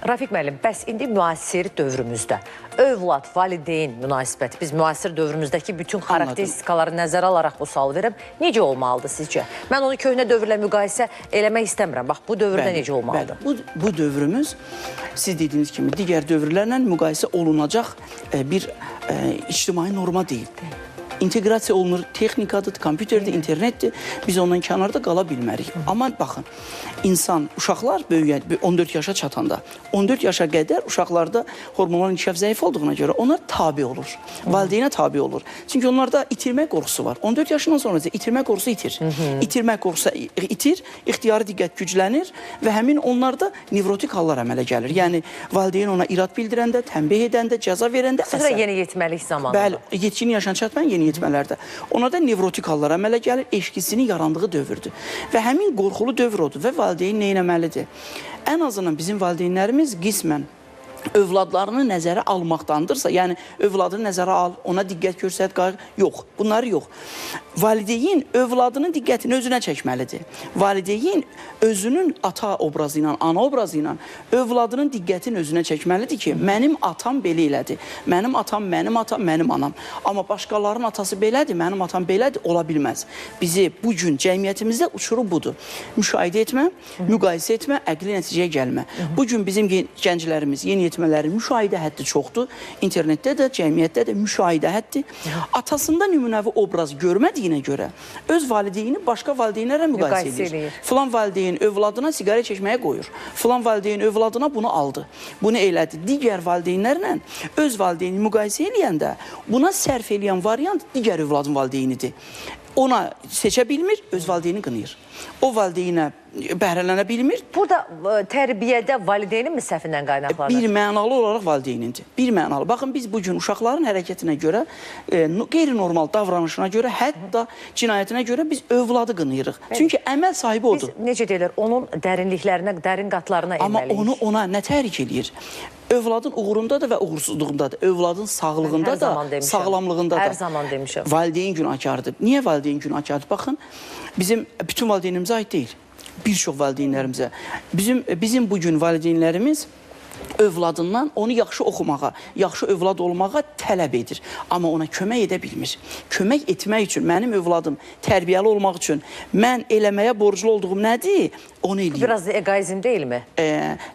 Rafiq müəllim, bəs indi müasir dövrümüzdə övlad, valideyn münasibəti, biz müasir dövrümüzdəki bütün xarakteristikaları nəzərə alaraq bu sualı verirəm. Necə olmalıdır sizcə? Mən onu köhnə dövrlə müqayisə eləmək istəmirəm. Bax, bu dövrdə necə olmalıdır? Bəli. Bu dövrümüz siz dediyiniz kimi digər dövrlərlə müqayisə olunacaq bir ictimai norma deyil. İnteqrasiya olunur, texnikadır, kompüterdir, internetdir. Biz ondan kənarda qala bilmərik. Amma baxın, insan, uşaqlar böyüyən 14 yaşa çatanda, 14 yaşa qədər uşaqlarda hormonal inkişaf zəif olduğuna görə onlar tabe olur. Valideynə tabe olur. Çünki onlarda itirmə qorxusu var. 14 yaşından sonra isə itirmə qorxusu itir. İtirmə qorxusu itir, ixtiyari diqqət güclənir və həmin onlarda nevrotik hallar əmələ gəlir. Yəni valideyn ona irad bildirəndə, tənbih edəndə, cəza verəndə Xüsusilə yeniyetməlik zamanında. Bəli, yetkin yaşına çatmayan yeniyetmələrdə. Onlarda nevrotik hallar əmələ gəlir, eşq hissinin yarandığı dövrdür. Və həmin qorxulu dövr odur və valideyn nə etməlidir? Ən azından bizim valideynlərimiz qismən övladlarını nəzərə almaqdandırsa, yəni övladını nəzərə al, ona diqqət göstər, qayğı, yox, bunları yox. Valideyn övladının diqqətini özünə çəkməlidir. Valideyn özünün ata obrazı ilə, ana obrazı ilə övladının diqqətini özünə çəkməlidir ki, mənim atam belə elədi, mənim atam, mənim atam, mənim anam. Amma başqalarının atası belədir, mənim atam belədir, ola bilməz. Bizi bu gün cəmiyyətimizdə uçurum budur. Müşahidə etmə, müqayisə etmə, əqli nəticəyə gəlmə. Bu gün bizim gənclərimiz, yeniyetmələrin müşahidə həddi çoxdur. İnternetdə də, cəmiyyətdə də müşahidə həddi. Atasında nümunəvi obraz görmədiyinə görə öz valideyni başqa valideynlərlə müqayisə edir. Filan valideyn övladına siqaret çəkməyə qoyur. Filan valideyn övladına bunu aldı, bunu elədi. Digər valideynlərlə öz valideyni müqayisə eləyəndə buna sərf eləyən variant digər övladın valideynidir. Ona seçə bilmir, öz valideyni qınayır. O valideynə bəhrələnə bilmir. Burada tərbiyədə valideynin mi səhvindən qaynaqlanır? Bir mənalı olaraq valideynindir. Bir mənalı. Baxın, biz bugün uşaqların hərəkətinə görə, qeyri-normal davranışına görə, hətta cinayətinə görə biz övladı qınayırıq. Çünki əməl sahibi odur. Biz, necə deyirlər, onun dərinliklərinə, dərin qatlarına enməliyik. Amma onu ona nə təhrik eləyir? Övladın uğurunda da və uğursuzluğunda da, övladın sağlığında da, sağlamlığında da. Hər zaman demişəm. Valideyn günahkardır. Niyə valideyn günahkardır? Baxın, bizim bütün valideynimizə aid deyil. Bir çox valideynlərimizə. Bizim bugün valideynlərimiz övladından onu yaxşı oxumağa, yaxşı övlad olmağa tələb edir. Amma ona kömək edə bilmir. Kömək etmək üçün, mənim övladım tərbiyəli olmaq üçün mən eləməyə borclu olduğum nədir? Onu eləyim. Biraz da egoizm deyilmi?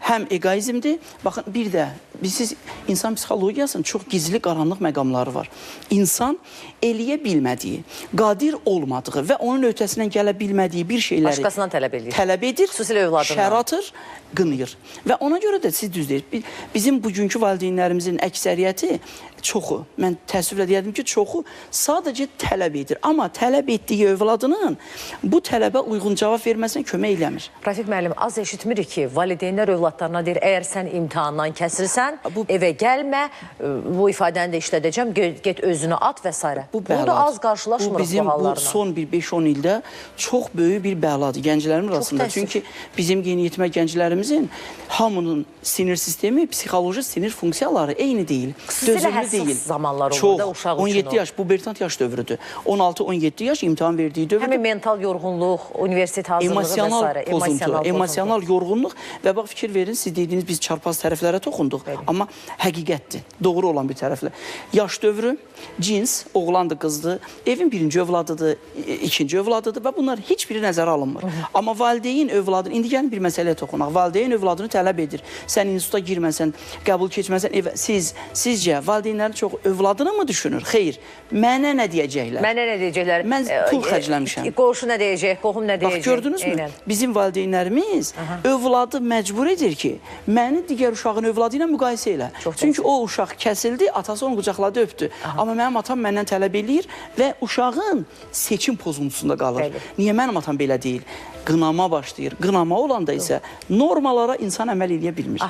Həm egoizmdir. Baxın, bir də siz insan psixologiyasının çox gizli qaranlıq məqamları var. İnsan eləyə bilmədiyi, qadir olmadığı və onun öhtəsindən gələ bilmədiyi bir şeyləri başqasından tələb edir. Tələb edir, xüsusilə övladından. Şər atır, qınayır. Və ona görə də siz düz deyirsiniz. Bizim bugünkü valideynlərimizin əksəriyyəti, çoxu, mən təəssüflə deyərdim ki, çoxu sadəcə tələb edir. Amma tələb etdiyi övladının bu tələbə uyğun cavab verməsinə kömək eləmir. Rafiq müəllim, az eşitmirik ki, valideynlər övladlarına deyir, əgər sən imtahandan kəsilsən, evə gəlmə, bu ifadəni də işlədəcəm, get özünü at və s. Bu Bunu da az qarşılaşmırıq bu hallarla. Bu son bir 5-10 ildə çox böyük bir bəladır gənclərin arasında. Çünki bizim yeniyetmə gənclərimizin hamının sinir sistemi, psixoloji sinir funksiyaları eyni deyil. Xüsusilə həssas zamanlar olur da uşaq üçün. 17 yaş, pubertat yaş dövrüdür. 16-17 yaş imtahan verdiyi dövrüdür. Həmin mental yorğunluq, universitet hazırlığı və s. Pozuntu, emosional yorğunluq və bax fikir verin, siz dediyiniz biz çarpaz tərəflərə toxunduq. Amma həqiqətdir, doğru olan bir tərəflə. Yaş dövrü, cins, oğlandı, qızdı, evin birinci övladıdır, ikinci övladıdır və bunlar heç biri nəzərə alınmır. Amma valideyn övladını, indi gəlin bir məsələyə toxunaq. Valideyn övladını tələb edir. Sən instituta girməsən, qəbul keçməsən, evə, sizcə valideynlərin çox övladını mı düşünür? Xeyr. Mənə nə deyəcəklər? Mənə nə deyəcəklər? Mən pul xərcləmişəm. Qonşu nə deyəcək, qohum nə deyəcək? Bax, gördünüzmü? Bizim valideynlərimiz övladı məcbur edir ki, məni digər uşağın övladı ilə müqayisə elə. Çünki o uşaq kəsildi, atası onu qucaqladı, öpdü. Amma mənim atam məndən tələb eləyir və uşağın seçim pozuntusunda qalır. Niyə mənim atam belə deyil? Qınama başlayır. Qınama olanda isə normalara insan əməl eləyə bilmir.